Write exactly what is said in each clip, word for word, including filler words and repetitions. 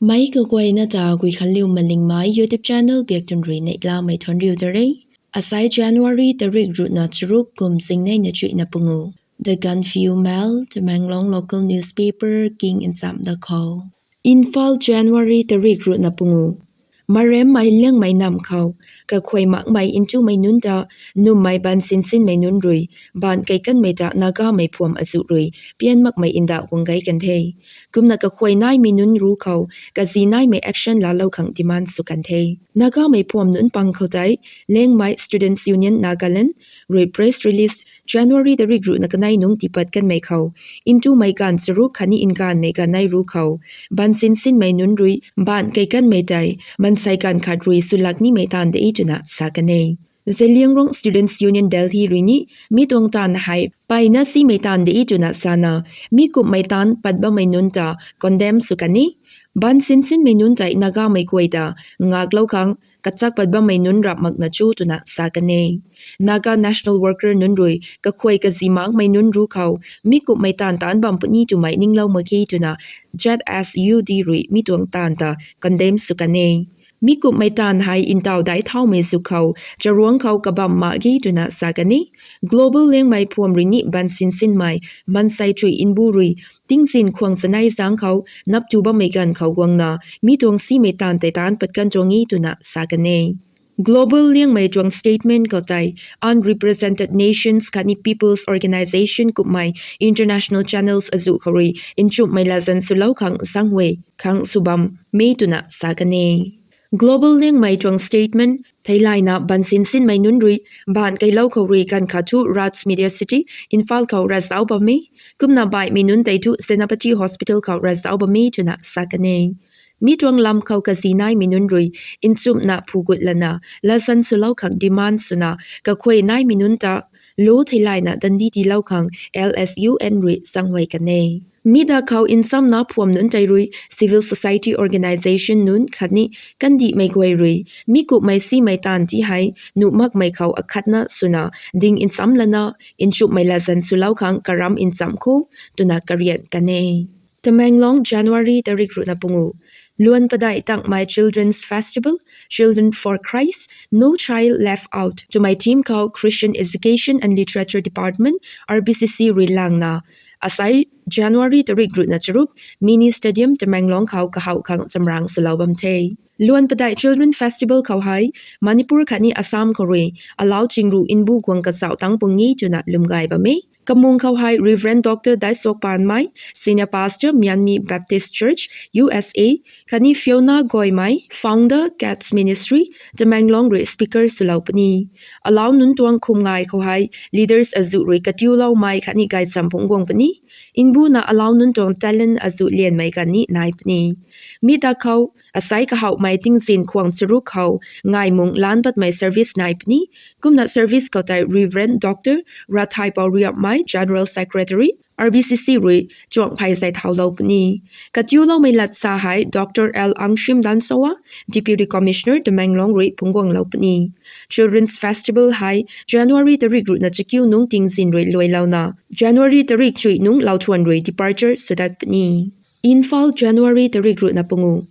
Mei kaguayna ta Guikhanliu Malingmei YouTube channel biak tun rui neihlamei thuanc riu ta re. Asai January tarik ruhna charuk kum zingneina chuihna pungu. The Gaanphiu Mail, Tamenglong local newspaper king nchamh da khou. Imphal, January tarik ruhna pungu. Maremmei liangmei namv khou, kakhuay makmei ntumei nunc ta, nummei ban sinsinmei nunc rui, baanc kei kanmei ta Nagamei phuam azuh rui, pian makmei ndauh guang gei kan the. Kumna kakhuay naimei nunc ruc khou, kazi naimei action laalou khang demand sw kan the. Nagamei phuam nunc pang khou tei, Liangmei Students' Union Nagaland rui press release January tarik ruhna kanei nungc tiipat kanmei khou, ntumei ganv charuk khatni nganvmei ganv nei ruc khou, ban sinsinmei nunc rui, baanc kei kanmei tei, mansei ganv khat rui swlak nimei taanv de twna sa kan e. Zeliangrong Students' Union Delhi rui ni, mi tuang taanv hei, mpeyna simei taanv de twna sana, mi kumhmei taanv pat bammei nunc ta, condemn sw kan e. Ban sinsinmei nunc tei Nagamei guay ta, ngaklou khang, kachak pat bammei nunc rap makna cho twna sa kan e. Naga national worker nunc rui, kakhuay kazi makmei nunc ruc khou, mi kumhmei taanv taanc bam puni twmei ninglou mak ge twna, Z S U D rui mi tuang taanv ta, condemn sw kan e. Mi kumhmei taanv hei ntaw daic thaumei zu khou, charuangc khou kabam mak ge twna sa kan e. Global Liangmei phuam rui ni ban sinsinmei, mansei chuih nbu rui, tingzin khwang chanei zaeng khou, nap tu bammei ganv khou guangna, mi tuang simei taanv tei taanc pat kan tuang e twna sa kan e. Global Liangmei tuang statement khou tei, Unrepresented Nations khatni People's Organisation kumhmei international channels azuh khou rui, nchumhmei latzan swlou khang zaenghuay khang sw bam e twna sa kan e. Global Liangmei tuang statement, theilayna ban sinsinmei nunc rui, baanc keilou khou rui ganv khat thu Raj Media City, Imphal khou ravzauc bam e, kumna baihmei nunc tei thu Senapati Hospital khou ravzauc bam e twna sa kan e. Mi tuang lam khou kazi naimei nunc rui, nchumhna phu gut lana, latzan swlou khang demand swna, kakhuay naimei nunc ta, lu theilayna dandi tiilou khang L S U N rui zaenghuay kan e. Mi da khou nchamna phuam nunc tei rui, civil society organisation nunc khatni, kandihmei guay rui, mi kumhmei simei taanv ti hei, nuh makmei khou akhatna swna, ding ncham lana, nchumhmei latzan swlou khang karam nchamh kho, twna karian kan e. Tamenglong, January tarik ruhna pungu. Luan padeih tangmei Children's Festival, Children for Christ, No Child Left Out twmei theme khou Christian Education and Literature Department, R B C C rui langna, asai January tarik ruhna charuk, Mini Stadium Tamenglong khou kahouh khang chamrang swlou bam the. Luan padeih Children Festival khou hei, Manipur khatni Assam khou rui, alau chingru nbu guang kazauh tangc pung e twna lwm gay bam e. Kamung khou hei Reverend Doctor Daisok Panmei, Senior Pastor Myanmar Baptist Church, U S A, khatni Fiona Goimei, Founder, Cats Ministry, Tamenglong rui speaker swlou puni. Alau nunc tuang khum ngai khou hei, leaders azuh rui katiuloumei khatni gaychamv phungc guang puni. Nbuna alau nunc tuang talent azuh lianmei khatni nai puni. Mi da khou, asai kahouhmei tingzin khwang charuk khou, ngaimung lan patmei service nai puni. Kumna service khou tei Reverend Doctor Rathai Pauriapmei, General Secretary, R B C C rui chuang phey zay thaulou puni. Katiuloumei lat sa hei Doctor L Angshim Dansowa, Deputy Commissioner Tamenglong rui phungc guanglou puni. Children's Festival hei January tarik ruhna chakiu nungc tingzin rui luailouna, January tarik chuih nungc lauthuan rui departure sw dat puni. Imphal, January tarik ruhna pungu.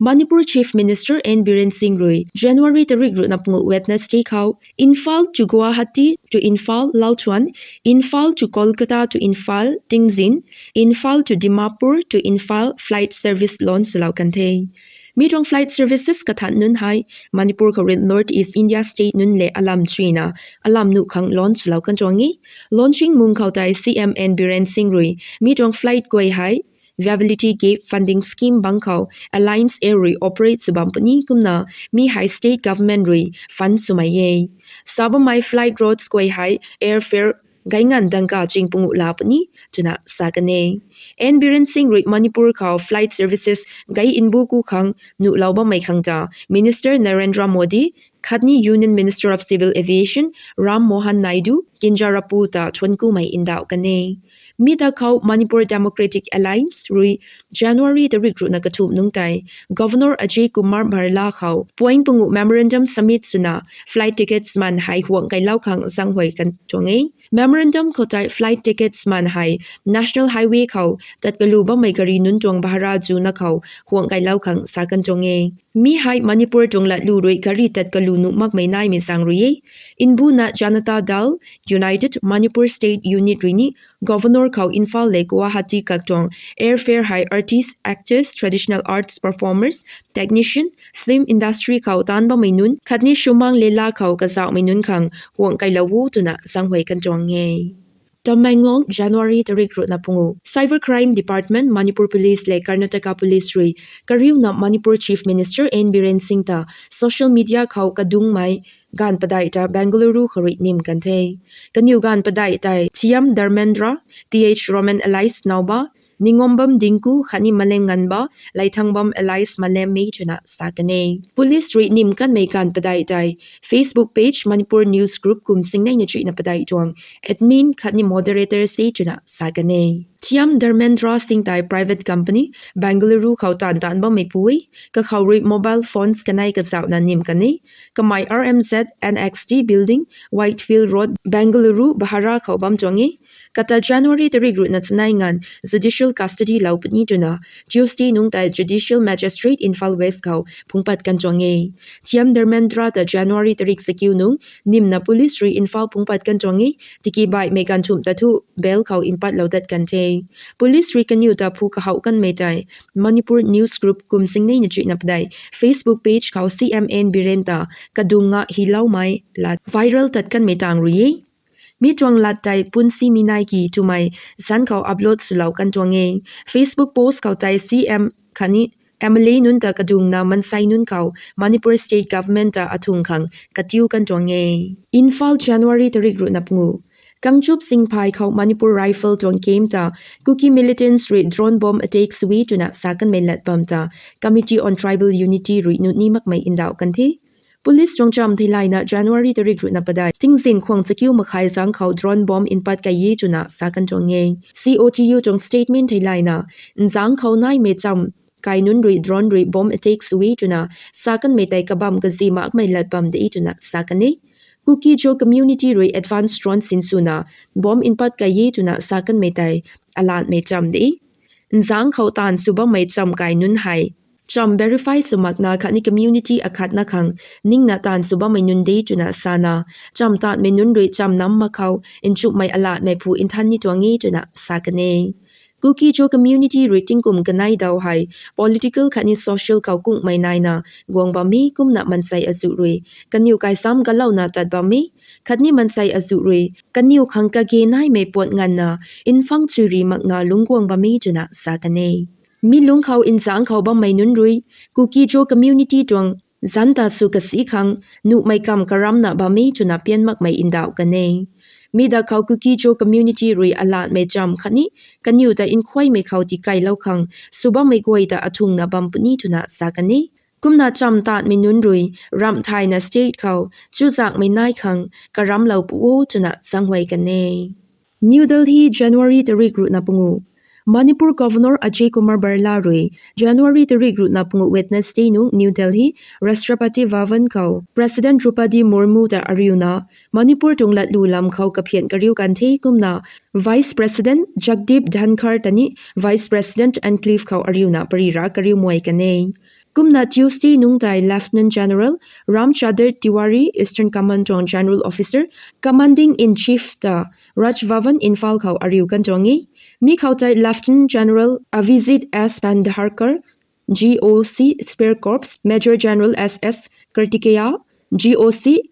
Manipur Chief Minister N Biren Singh rui January tarik ruhna pungu Wednesday khou Imphal to Guwahati to Imphal lauthuan, Imphal to Kolkata to Imphal tingzin, Imphal to Dimapur to Imphal flight service launch swlou kan the. Mi tuang flight services kathan nunc hei Manipur khou rui North East India state nunc lev alam chuina alam nuh khang launch swlou kan tuang e. Launching mung khou tei C M N Biren Singh rui mi tuang flight guay hei Viability Gap Funding Scheme bang khou Alliance Air rui operate sw bam puni kumna mi hei state government rui fund swmei e. Sa bammei flight routes guay hei airfare gei nganv dangka ching pungu la puni twna sa kan e. N Biren Singh rui Manipur khou flight services gei nbu ku khang nuhlou bammei khang ta Minister Narendra Modi khatni Union Minister of Civil Aviation Ram Mohan Naidu Kinjarapu ta thuanckumei ndauh kan e. Mi da khou Manipur Democratic Alliance rui January tarik ruhna kathumh nungc tei Governor Ajay Kumar Bhalla khou point pungu memorandum submit swna flight tickets man hei huang kailou khang zaenghuay kan tuang e. Memorandum khou tei flight tickets man hei National Highway khou tat kalu bammei gari nunc tuang bhara zuna khou huang kailou khang sa kan tuang e. Mi hei Manipur tuang latlu rui gari tat kalu nuh makmei naimei zaeng rui e. Mbuna Janata Dal United Manipur State Unit rui ni Governor khou Imphal le Guwahati kak tuang airfare hei artists, actors, traditional arts performers, technician, film industry khou taanc bammei nunc khatni Sumang Lila khou kazauhmei nunc khang huang kailou o twna zaenghuay kan tuang e. Tamenglong, January tarik ruhna pungu. Cyber Crime Department, Manipur Police le Karnataka Police rui kariuna Manipur Chief Minister N Biren Singh ta social media khou kadungmei gaanv padeih ta Bengaluru khou rui nim kan the. Kaniw gaanv padeih tei Thiam Dharmendra, Th Roman alias Naoba, Ningombam Dingku khatni Malem Nganba, Leithangbam alias Malem e twna sa kan e. Police rui nim kanmei gaanv padeih tei Facebook page Manipur News Group kum singneina chuihna padeih tuang admin khatni moderator se twna sa kan e. Thiam Dharmendra Singh tei private company Bengaluru khou taanv taanc bammeipu e, kakhou rui mobile phones kanei kazauhna nim kan e. Kamei R M Z N X T Building, Whitefield Road, Bengaluru bhara khou bam tuang e. Kata January tarik ruhna chanei nganv judicial custody lou puni twna Tuesday nungc tei Judicial Magistrate Imphal West khou phungpat kan tuang e. Thiam Dharmendra ta January tarik chakiu nungc nimna police rui Imphal phungpat kan tuang e, tiki baihmei ganv thumh ta thu bail khou mpatlou dat kan the. Police rui kaniw ta phu kahouh kanmei tei Manipur News Group kum singneina chuihna padeih Facebook page khou C M N Biren ta kadunga hyloumei lat viral tat kanmei tang rui e. Mi tuang lat tei Punsi Minai Ki twmei zanc khou upload swlou kan tuang e. Facebook post khou tei C M khatni M L A nunc ta kadungna mansei nunc khou Manipur State Government ta athung khang katiu kan tuang e. Imphal, January tarik ruhna pungu. Kangchup Singphai khou Manipur Rifle tuang camp ta Kuki militants rui drone bomb attack sw e twna sa kanmei lat bam ta Committee on Tribal Unity rui nuh ni makmei ndauh kan the. Police tuang cham theilayna January tarik ruhna padeih tingzin khwang chakiu makhai zaeng khou drone bomb mpat kai e twna sa kan tuang e. C O T U tuang statement theilayna, nzaeng khou naimei cham kai nunc rui drone rui bomb attack sw e twna sa kanmei tei kabam kazi makmei lat bam de twna sa kan e. Kuki-Zo community rui advance drone sinswna bomb mpat kai e twna sa kanmei tei alatmei cham de. Nzaeng khou taanv sw bammei cham kai nunc hei cham verify sw makna khatni community akhatna khang ningna taanv sw bammei nunc de twna sana, cham taanvmei nunc rui cham nam mak khou nchumhmei alatmei phu nthan ni tuang e twna sa kan e. Kuki-Zo community rui tingkum kanei daw hei political khatni social khou kungmei naina guang bam e, kumna mansei azuh rui kaniw kaisam galouna tat bam e, khatni mansei azuh rui kaniw khang kage naimei puat nganvna nphang chuiri makna lungc guang bam e twna sa kan e. Mi lungc khou nzaeng khou bammei nunc rui Kuki-Zo community tuang zanc ta sw kasi khang nuhmei kam karamna bam e twna pian makmei ndauh kan e. Mi da khou Kuki-Zo community rui alatmei cham khatni kaniw ta nkhuaymei khou tikailou khang sw bammei guay ta athungna bam puni twna sa kan e. Kumna cham taanvmei nunc rui ramh thayna state khou chuzaenghmei nai khang karamlou pu o twna zaenghuay kan e. New Delhi, January tarik ruhna pungu. Manipur Governor Ajay Kumar Bhalla rui January tarik ruhna pungu Wednesday nungc New Delhi, Rashtrapati Bhavan khou President Droupadi Murmu ta ariuna Manipur tuang latlu lam khou kaphian kariu kan the, kumna Vice President Jagdeep Dhankhar ta ni Vice President Enclave khou ariuna parira kariu muay kan e. Kumna Tuesday nungc tei Lieutenant General Ramchandar Tiwari, Eastern Command tuang General Officer, Commanding in Chief ta Raj Bhavan, Imphal khou ariu kan tuang e. Mi khou tei Lieutenant General Avijit S Pandharkar, G O C Spear Corps, Major General S S Kartikeya, G O C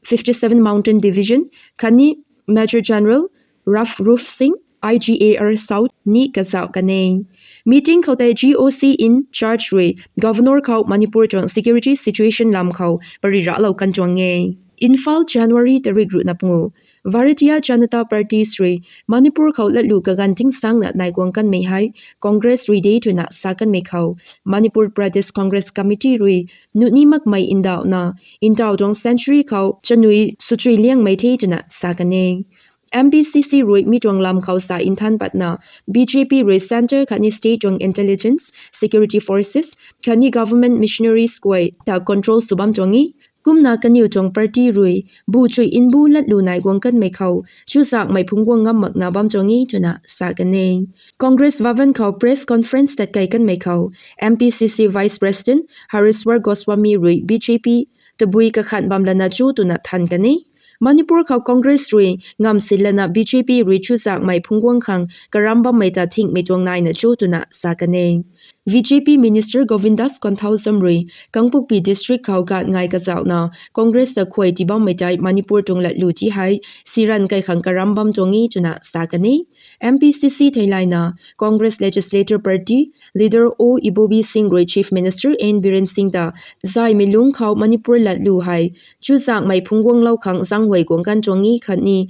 fifty-seven Mountain Division, khatni Major General Rav Rup Singh, I G A R South ni kazauh kan e. Meeting khou tei G O C in charge rui Governor khou Manipur tuang security situation lam khou pariralou kan tuang e. Imphal, January tarik ruhna pungu. Bharatiya Janata Party rui Manipur khou latlu kaganv tingsangna nai guang kanmei hei Congress rui de twna sa kanmei khou Manipur Pradesh Congress Committee rui nuh ni makmei ndauhna, ntaw tuang century khou chanui swchui liangmei the twna sa kan e. M P C C rui mi tuang lam khou sa nthan patna, B J P rui centre khatni state tuang intelligence, security forces khatni government missionaries guay ta control sw bam tuang e. Kumna kaniw tuang party rui buchuy nbu latlu nai guang kanmei khou chuzaenghmei phungc guang ngam makna bam tuang e twna sa kan e. Congress Bhavan khou press conference tatkei kanmei khou M P C C Vice President Hareshwar Goswami rui B J P tabui kakhan bam lana cho twna than kan e. Manipur khou Congress rui ngamsin lana B J P rui chuzaenghmei phungc guang khang karam bammei ta thingmei tuang naina cho twna sa kan e. B J P Minister Govindas Konthoujam rui Kangpokpi District khou gat ngai kazauhna Congress ta khuay tii bammei tei Manipur tuang latlu ti hei siran kai khang karam bam tuang e twna sa kan e. M P C C theilayna Congress Legislator Party Leader O Ibobi Singh rui Chief Minister N Biren Singh ta zaymei lungc khou Manipur latlu hei chuzaenghmei phungc guanglou khang zaenghuay guang kan tuang e khatni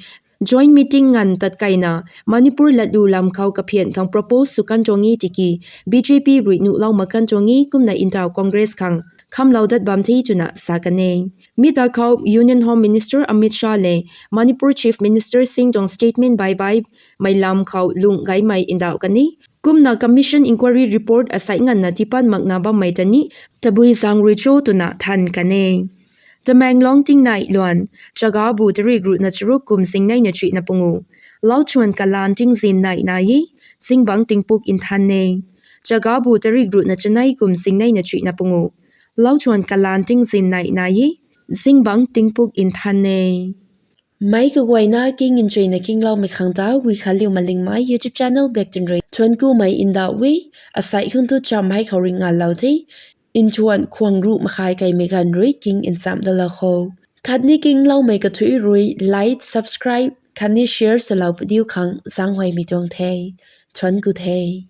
joint meeting nganv tatkeina Manipur latlu lam khou kaphian khang propose sw kan tuang e tiki B J P rui nuhlou mak kan tuang e kumna ntaw Congress khang khamlou dat bam the twna sa kan e. Mi ta khou Union Home Minister Amit Shah le Manipur Chief Minister Singh tuang statement baibaimei lam khou lung gaymei ndauh kan e. Kumna commission inquiry report asei nganvna tiipat makna bammei ta ni tabui zaeng rui cho twna than kan e. Tamenglong tingnei luan, Chagabu tarik ruhna charuk kum zingneina chuihna pungu. Lauchuan kalaan tingzin nei nai e, zingbangc tingpuk nthan e. Chagabu tarik ruhna chanei kum zingneina chuihna pungu. Lauchuan kalaan tingzin nei nai e, zingbangc tingpuk nthan e. Meic kaguayna king nchuina kingloumei khang ta Wi Khanliu Malingmei YouTube channel bak twn rui thuanckumei ndauh e. Asei khang tu cham hei khou ringh ngalou the. Nthuan khwang ruh makhai keimei ganv rui king nchamh dalou kho. Khatni kingloumei kathuic rui like, subscribe khatni share swlou padiu khang zaenghuaymei tuang the. Thuancku the.